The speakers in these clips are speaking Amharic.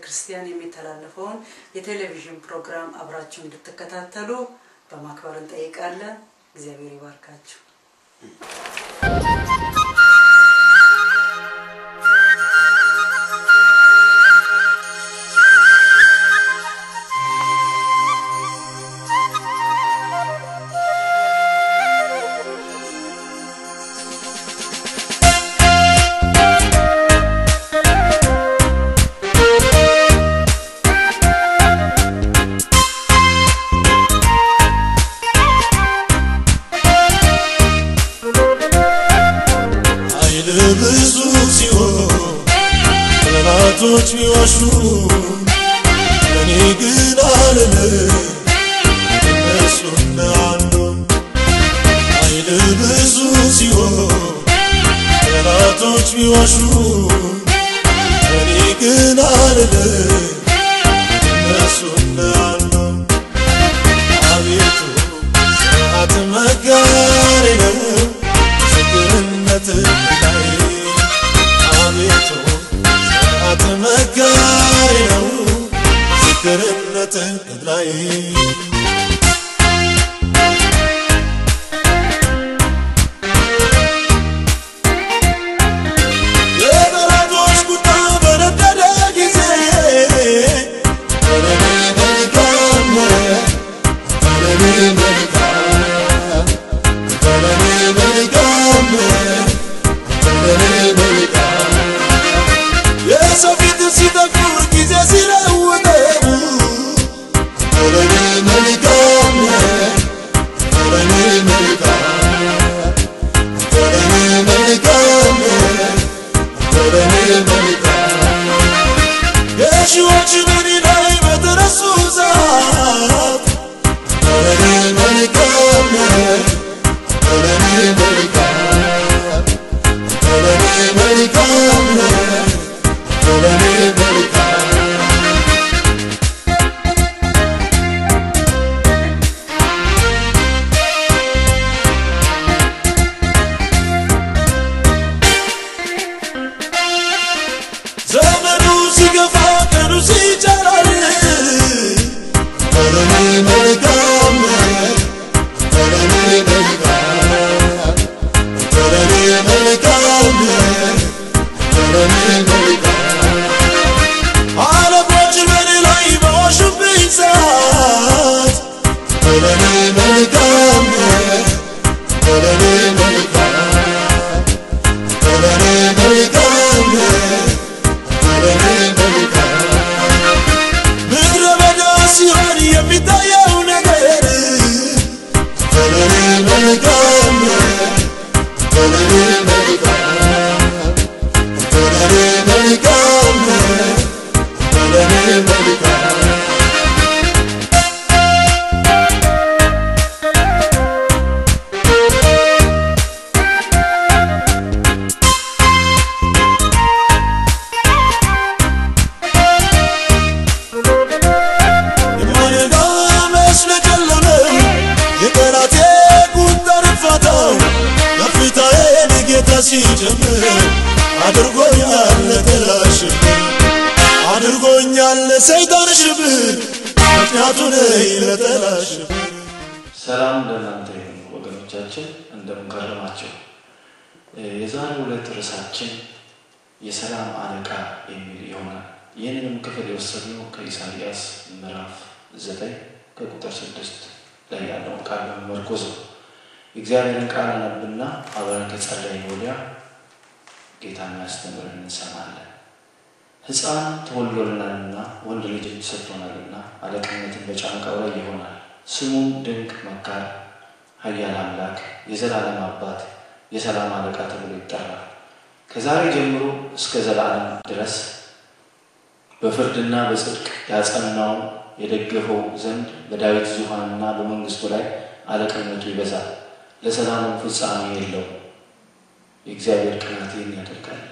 ቤተክርስቲያን የሚተላለፈውን የቴሌቪዥን ፕሮግራም አብራችሁ እንድትከታተሉ በማክበር እንጠይቃለን። እግዚአብሔር ይባርካችሁ። ብዙ ሲሆን ጠላቶች ቢዋሹ እኔ ግን አልልም እነሱ እንደ አንዱ። ኃይል ብዙ ሲሆን ጠላቶች ቢዋሹ እኔ ግን አልልም እነሱ እንደ አንዱ። አቤቱ ስርዓት መጋሪ ነው ምስክርነት ላይ፣ አቤቱ ስርዓት መጋሪ ነው ምስክርነት ላይ። የጠላቶች ቁጣ በነደደ ጊዜ ለእኔ መልካም ነህ፣ ለእኔ መልካም፣ ለእኔ መልካም ነህ፣ ለእኔ መልካም። የሰው ፊት ሲጠቁር ጊዜ ሲለውጠው ለእኔ መልካም ነህ፣ ለእኔ መልካም፣ ለእኔ መልካም ነህ፣ ለእኔ መልካም። የሺዎች በእኔ ላይ በተነሱ ሰዓት ለእኔ መልካም ነህ፣ ለእኔ መልካም፣ ለእኔ መልካም ነህ፣ ለእኔ መልካም። ዘመኑ ሲገፋ ቀኑ ሲጨላል ለእኔ መልካም ነህ፣ ለእኔ መልካም፣ ለእኔ መልካም ነህ፣ ለእኔ መልካም። አለቆች በእኔ ላይ በዋሹብኝ ሰዓት ለእኔ መልካም ነህ፣ ለእኔ መልካም፣ ለእኔ መልካም ነህ፣ ለእኔ መልካም። ምድረ በዳ ሲሆን የሚታየው ነገር ለእኔ መልካም ነህ፣ ለእኔ መልካም፣ ለእኔ መልካም ነህ፣ ለእኔ መልካም። የማይነጋ መስሎ ጨለመ የጠላቴ ቁጣ ርፋታው፣ ከፍታዬን ጌታ ሲጨምር አድርጎኛል ለጠላት ሽብር፣ አድርጎኛል ለሰይጣን ሽብር፣ ምክንያቱ ነኝ ለጠላት ሽብር። ሰላም ለእናንተ ይሁን ወገኖቻችን፣ እንደምን ከረማችሁ? የዛሬው ዕለት ርዕሳችን የሰላም አለቃ የሚል ይሆናል። ይህንንም ክፍል የወሰድነው ከኢሳይያስ ምዕራፍ 9 ከቁጥር 6 ላይ ያለውን ቃል በመመርኮዝ ነው። የእግዚአብሔርን ቃል አነብና አብረን ከጸለይን ወዲያ ጌታ የሚያስተምረን እንሰማለን። ሕፃን ተወልዶልናልና ወንድ ልጅም ተሰጥቶናልና አለቅነትን በጫንቃው ላይ ይሆናል። ስሙም ድንቅ መካር፣ ኃያል አምላክ፣ የዘላለም አባት፣ የሰላም አለቃ ተብሎ ይጠራል። ከዛሬ ጀምሮ እስከ ዘላለም ድረስ በፍርድና በጽድቅ ያጸናው የደገፈው ዘንድ በዳዊት ዙፋንና በመንግስቱ ላይ አለቅነቱ ይበዛል፣ ለሰላሙም ፍጻሜ የለውም። የእግዚአብሔር ቅናት ይህን ያደርጋል።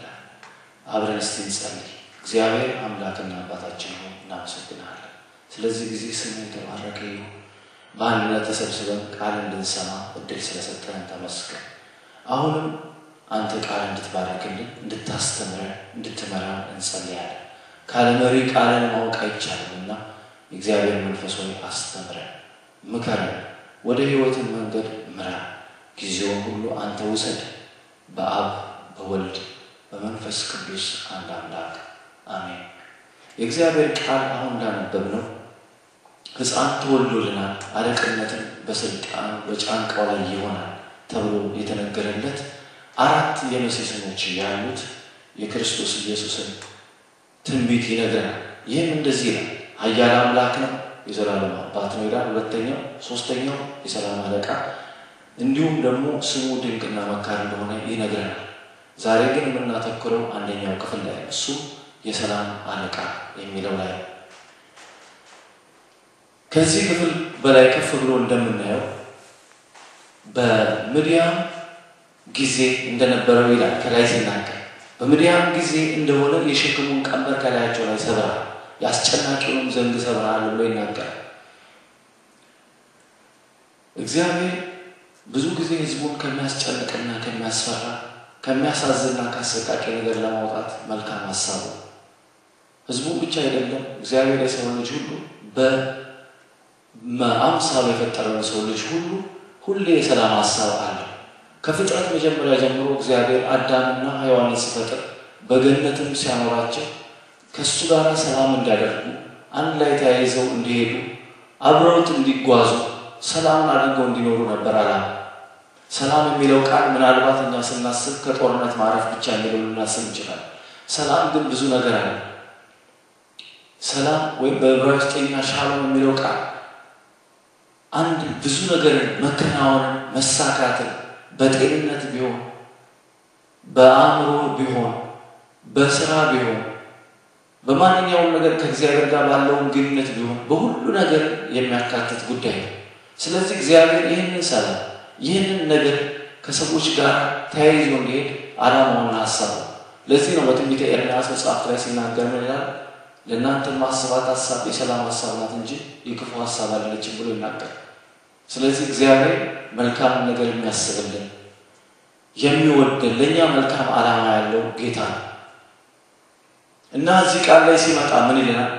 አብረን እስቲ እንጸልይ። እግዚአብሔር አምላክና አባታችን ሆይ እናመሰግናለን። ስለዚህ ጊዜ ስምህ የተባረከ ይሁን። በአንድነት ተሰብስበን ቃል እንድንሰማ እድል ስለሰጠን ተመስገን። አሁንም አንተ ቃል እንድትባርክልን፣ እንድታስተምረን፣ እንድትመራን እንጸልያለን። ካለ መሪ ቃልን ማወቅ አይቻልምና የእግዚአብሔር መንፈስ ሆይ አስተምረን፣ ምከረን፣ ወደ ሕይወትን መንገድ ምራን። ጊዜውን ሁሉ አንተ ውሰድ። በአብ በወልድ በመንፈስ ቅዱስ አንድ አምላክ አሜን። የእግዚአብሔር ቃል አሁን እንዳነበብነው ሕፃን ተወልዶልናል፣ አለቅነትም በስልጣኑ በጫንቃው ላይ ይሆናል ተብሎ የተነገረለት አራት የመሲህ ስሞች ያሉት የክርስቶስ ኢየሱስን ትንቢት ይነግረናል። ይህም እንደዚህ ይላል፣ ኃያል አምላክ ነው፣ የዘላለም አባት ነው ይላል። ሁለተኛው፣ ሶስተኛው የሰላም አለቃ፣ እንዲሁም ደግሞ ስሙ ድንቅና መካር እንደሆነ ይነግረናል። ዛሬ ግን የምናተኩረው አንደኛው ክፍል ላይ ነው። እሱም የሰላም አለቃ የሚለው ላይ ነው። ከዚህ ክፍል በላይ ከፍ ብሎ እንደምናየው በምድያም ጊዜ እንደነበረው ይላል። ከላይ ሲናገር በምድያም ጊዜ እንደሆነ የሸክሙን ቀንበር ከላያቸው ላይ ሰብረሃል፣ የአስጨናቂውንም ዘንግ ሰብረሃል ብሎ ይናገራል። እግዚአብሔር ብዙ ጊዜ ሕዝቡን ከሚያስጨንቅና ከሚያስፈራ ከሚያሳዝንና ከአሰቃቂ ነገር ለማውጣት መልካም ሀሳቡ ነው። ሕዝቡን ብቻ አይደለም፣ እግዚአብሔር የሰው ልጅ ሁሉ በአምሳሉ የፈጠረውን ሰው ልጅ ሁሉ ሁሌ የሰላም ሀሳብ አለው። ከፍጥረት መጀመሪያ ጀምሮ እግዚአብሔር አዳምና ሔዋንን ሲፈጥር በገነትም ሲያኖራቸው ከእሱ ጋር ሰላም እንዲያደርጉ፣ አንድ ላይ ተያይዘው እንዲሄዱ፣ አብረውት እንዲጓዙ፣ ሰላምን አድርገው እንዲኖሩ ነበር ዓላማ። ሰላም የሚለው ቃል ምናልባት እኛ ስናስብ ከጦርነት ማረፍ ብቻ የሚለው ልናስብ እንችላለን። ሰላም ግን ብዙ ነገር አለ። ሰላም ወይም በዕብራይስጥኛ ሻሎም የሚለው ቃል አንድ ብዙ ነገርን መከናወንን፣ መሳካትን፣ በጤንነት ቢሆን፣ በአእምሮ ቢሆን፣ በስራ ቢሆን፣ በማንኛውም ነገር ከእግዚአብሔር ጋር ባለውን ግንኙነት ቢሆን በሁሉ ነገር የሚያካትት ጉዳይ ነው። ስለዚህ እግዚአብሔር ይህንን ሰላም ይህንን ነገር ከሰዎች ጋር ተያይዞ እንዲሄድ ዓላማውና ሀሳቡ። ለዚህ ነው በትንቢተ ኤርምያስ መጽሐፍ ላይ ሲናገር ምን ይላል? ለእናንተ ማስባት ሀሳብ የሰላም ሀሳብ ናት እንጂ የክፉ ሀሳብ አይደለችም ብሎ ይናገራል። ስለዚህ እግዚአብሔር መልካም ነገር የሚያስብልን፣ የሚወደን፣ ለእኛ መልካም ዓላማ ያለው ጌታ ነው። እና እዚህ ቃል ላይ ሲመጣ ምን ይለናል?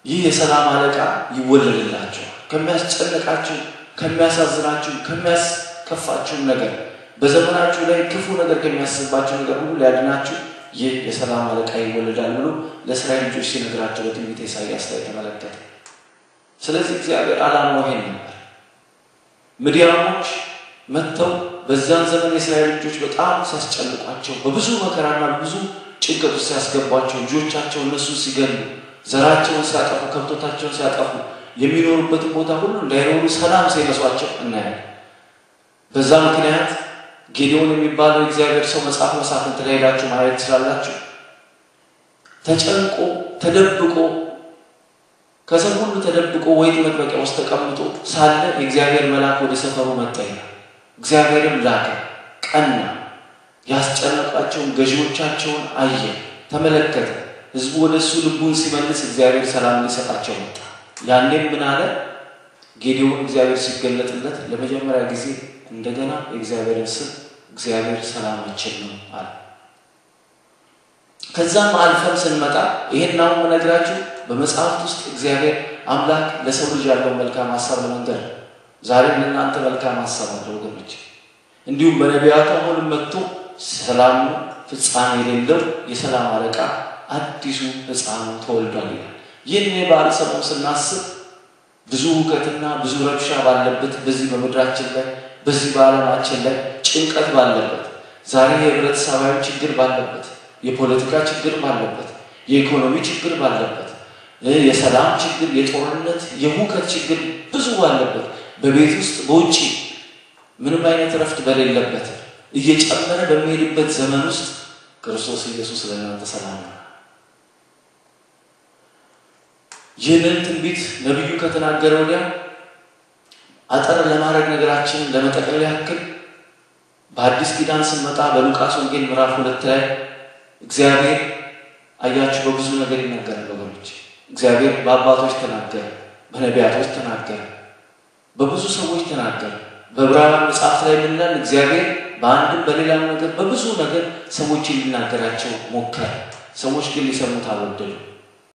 ይህ የሰላም አለቃ ይወለድላቸዋል። ከሚያስጨንቃችሁ፣ ከሚያሳዝናችሁ፣ ከሚያስከፋችሁ ነገር፣ በዘመናችሁ ላይ ክፉ ነገር ከሚያስባችሁ ነገር ሁሉ ሊያድናችሁ ይህ የሰላም አለቃ ይወለዳል ብሎ ለእስራኤል ልጆች ሲነግራቸው በትንቢተ ኢሳይያስ ላይ ተመለከተ። ስለዚህ እግዚአብሔር ዓላማው ይሄን ነበር። ምድያሞች መጥተው በዛን ዘመን የእስራኤል ልጆች በጣም ሲያስጨንቋቸው፣ በብዙ መከራና በብዙ ጭንቀት ውስጥ ሲያስገቧቸው፣ ልጆቻቸው እነሱ ሲገሉ፣ ዘራቸውን ሲያጠፉ፣ ከብቶታቸውን ሲያጠፉ፣ የሚኖሩበትን ቦታ ሁሉ እንዳይኖሩ ሰላም ሲነሷቸው እናያለን። በዛ ምክንያት ጌዴዎን የሚባለው የእግዚአብሔር ሰው መጽሐፍ መሳፍንት ላይ ሄዳችሁ ማየት ትችላላችሁ። ተጨንቆ ተደብቆ ከሰው ሁሉ ተደብቆ ወይን መጥመቂያ ውስጥ ተቀምጦ ሳለ የእግዚአብሔር መልአክ ወደ ሰፈሩ መጣ ይላል። እግዚአብሔርም ላከ፣ ቀና፣ ያስጨነቋቸውን ገዢዎቻቸውን አየ፣ ተመለከተ። ሕዝቡ ወደ እሱ ልቡን ሲመልስ እግዚአብሔር ሰላም ሊሰጣቸው መጣ። ያኔም ምን አለ? ጌዴዎን እግዚአብሔር ሲገለጥለት ለመጀመሪያ ጊዜ እንደገና የእግዚአብሔርን ስም እግዚአብሔር ሰላማችን ነው አለ። ከዛም አልፈን ስንመጣ ይሄን አሁን የምነግራችሁ በመጽሐፍት ውስጥ እግዚአብሔር አምላክ ለሰው ልጅ ያለው መልካም ሀሳብ ለመንገር ነው። ዛሬም ለእናንተ መልካም ሀሳብ አለ ወገኖች። እንዲሁም በነቢያቱ አሁንም መጥቶ ሰላሙ ፍጻሜ የሌለው የሰላም አለቃ አዲሱ ሕፃኑ ተወልዷል ይላል። ይህን የበዓል ሰሞን ስናስብ ብዙ ሁከትና ብዙ ረብሻ ባለበት በዚህ በምድራችን ላይ፣ በዚህ በዓለማችን ላይ ጭንቀት ባለበት፣ ዛሬ የህብረተሰባዊ ችግር ባለበት፣ የፖለቲካ ችግር ባለበት፣ የኢኮኖሚ ችግር ባለበት፣ የሰላም ችግር፣ የጦርነት፣ የሁከት ችግር ብዙ ባለበት፣ በቤት ውስጥ በውጭ ምንም አይነት እረፍት በሌለበት እየጨመረ በሚሄድበት ዘመን ውስጥ ክርስቶስ ኢየሱስ ለእናንተ ሰላም ነው። ይህንን ትንቢት ነቢዩ ከተናገረ ወዲያ አጠር ለማድረግ ነገራችንን ለመጠቅለል ያክል በአዲስ ኪዳን ስንመጣ በሉቃስ ወንጌል ምዕራፍ 2 ላይ እግዚአብሔር አያችሁ በብዙ ነገር ይናገራል ወገኖች። እግዚአብሔር በአባቶች ተናገረ፣ በነቢያቶች ተናገረ፣ በብዙ ሰዎች ተናገረ። በዕብራውያን መጽሐፍ ላይ ምን ይላል? እግዚአብሔር በአንድም በሌላም ነገር በብዙ ነገር ሰዎችን ሊናገራቸው ሞከረ። ሰዎች ግን ሊሰሙት አልወደዱም።